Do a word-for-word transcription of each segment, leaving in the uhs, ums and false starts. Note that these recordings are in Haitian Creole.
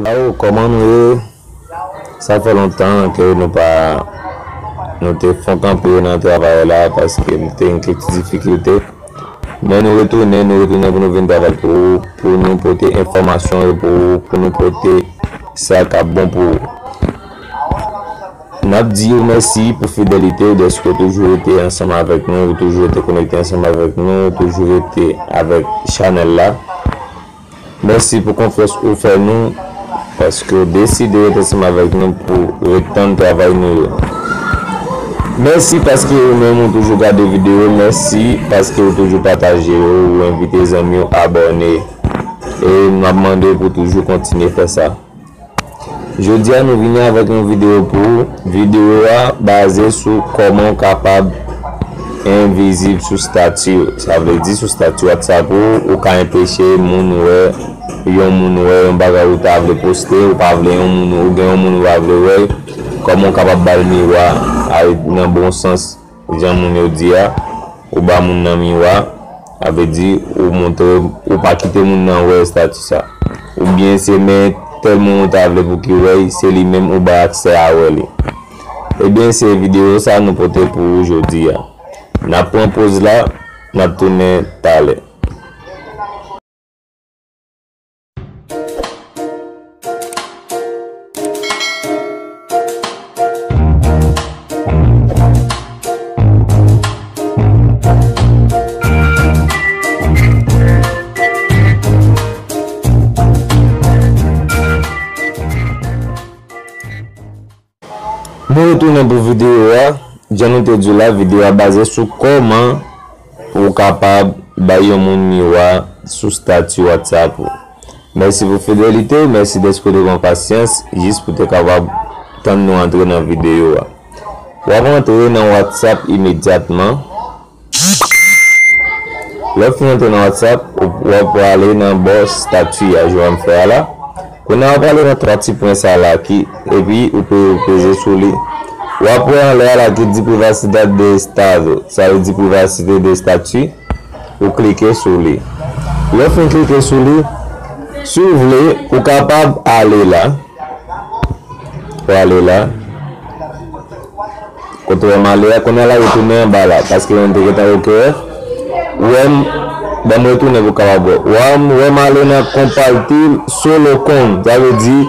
Awo, kòman nou ye? Sa fè lontan ke nou pa, nou te fon kanpe nan travay la paske nou te gen kèk ti difikilte. Men nou retounen, nou retounen pou nou vin travay pou ou, pou nou pote enfòmasyon yo pou ou, pou nou pote sa k ap bon pou ou. N ap di ou mèsi pou fidelite w, dèske w toujou rete ansanm avèk nou, ou toujou rete konekte ansanm avèk nou, ou toujou rete avèk chanèl la. Mèsi pou konfyans ou fè nou, paske w deside rete ansanm avèk nou pou ret tann travay nou yo. Mèsi paske ou menm ou toujou gade videyo, mèsi paske ou toujou pataje yo, ou envite zanmi w abòne. E m ap mande w pou toujou kontinye fè sa. Jodi a nou vini avèk yon videyo pou ou. Videyo a baze sou kòman w kapab envizib sou stati w. Sa vle di sou stati WhatsApp ou, ou ka enpeche moun wè, yon moun wè yon bagay ou ta vle poste, ou pa vle yon moun, ou gen yon moun ou pa vle wè, kòman w kapab ba l miwa, a, nan bon sans, jan moun yo di a, ou ba moun nan miwa, sa vle di ou montre, ou pa kite moun nan wè estati sa. Oubyen se men tèl moun ou ta vle pou ki wè l, se li menm ou bay aksè a wè li. Ebyen, se videyo sa nou pote pou ou jodi a. N ap pran poz la, n ap tounen talè. Nou retounen pou videyo a. Jan nou te di w la, videyo a baze sou kòman ou kapab bay yon moun miwa sou stati WhatsApp ou. Mèsi pou fidelite w, mèsi dèske w te pran pasyans jis pou te kapab tann nou antre nan videyo a. W ap antre nan WhatsApp imedyatman. Lè w fin antre nan WhatsApp, ou, w ap prale nan bò stati a, jan m fè a la. Kounye a, w ap prale nan twa ti pwen sa la ki, epi ou pe, ou peze sou li. W ap wè anlè a la ki di privacidad de estado, sa vle di privasite de estati. Ou klike sou li. Lè w fin klike sou li, si w vle, ou kapab ale la. Ou ale la. Kote w wè m ale a, kounye a la, ou tounen anba la, paske mwen te gentan oke. Ou wè m, ban m retounen pou w kapab wè. Ou wè m, ou wè m ale nan konpatil solo con, sa vle di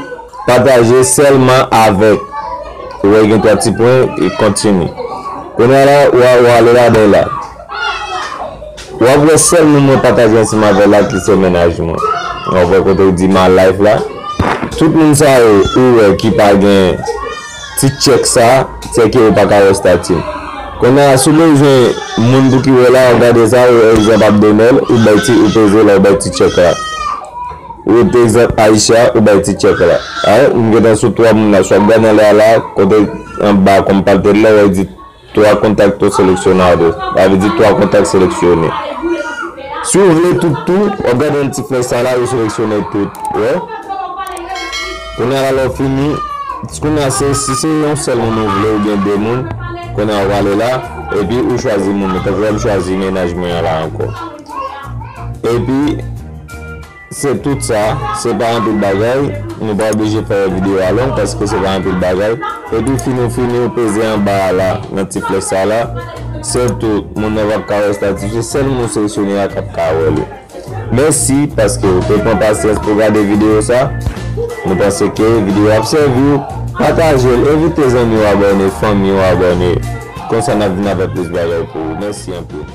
pataje sèlman avèk. Ou wè gen twa ti pwen, e kontini. Kounye a la, ou a, ou ale ladan la. W ap wè sèl moun mwen pataje ansanm avè l la ki se mennaj mwen. W ap wè kote w di my life la. Tout moun sa yo ou wè ki pa gen ti tchèk sa, se ke yo pa ka wè estati m. Kounye a, si w bezwen moun pou ki wè la, w ap gade sa, ou egzanp Abdenel, ou bay ti, ou peze la, ou bay ti tchèk la. Ou te egzanp Aisha, ou bay ti tchèk la. A, m gentan sou twa moun la, si w ap gade anlè a la, kote anba kòm palte l la, w ap di Trois contactos seleccionados. Sa vle di twa kontak seleksyone. Si w vle tout tou, w ap gade nan ti flèch sa la, yo seleksyone tout. Wè? Kounye a la, lè w fini, kounye a se, si se yon sèl moun ou vle oubyen de moun, kounye a w ale la, epi ou chwazi moun nan. Tankou m chwazi mennaj mwen an la ankò. Epi, Se tout sa, se pa anpil bagay, nou pa oblije fè videyo a long paske se pa anpil bagay. Epi fin ou fini ou peze anba a la, nan ti flèch sa la, se tout, moun nan p ap ka wè estati, se sèl moun ou seleksyone a k ap ka wè li. Mèsi paske ou te pran pasyans pou gade videyo sa. Nou panse ke videyo ap sèvi w, pataje l, envite zanmi w abòne, fanmi w abòne. Konsa n ap vin avèk plis bagay pou ou. Mèsi anpil.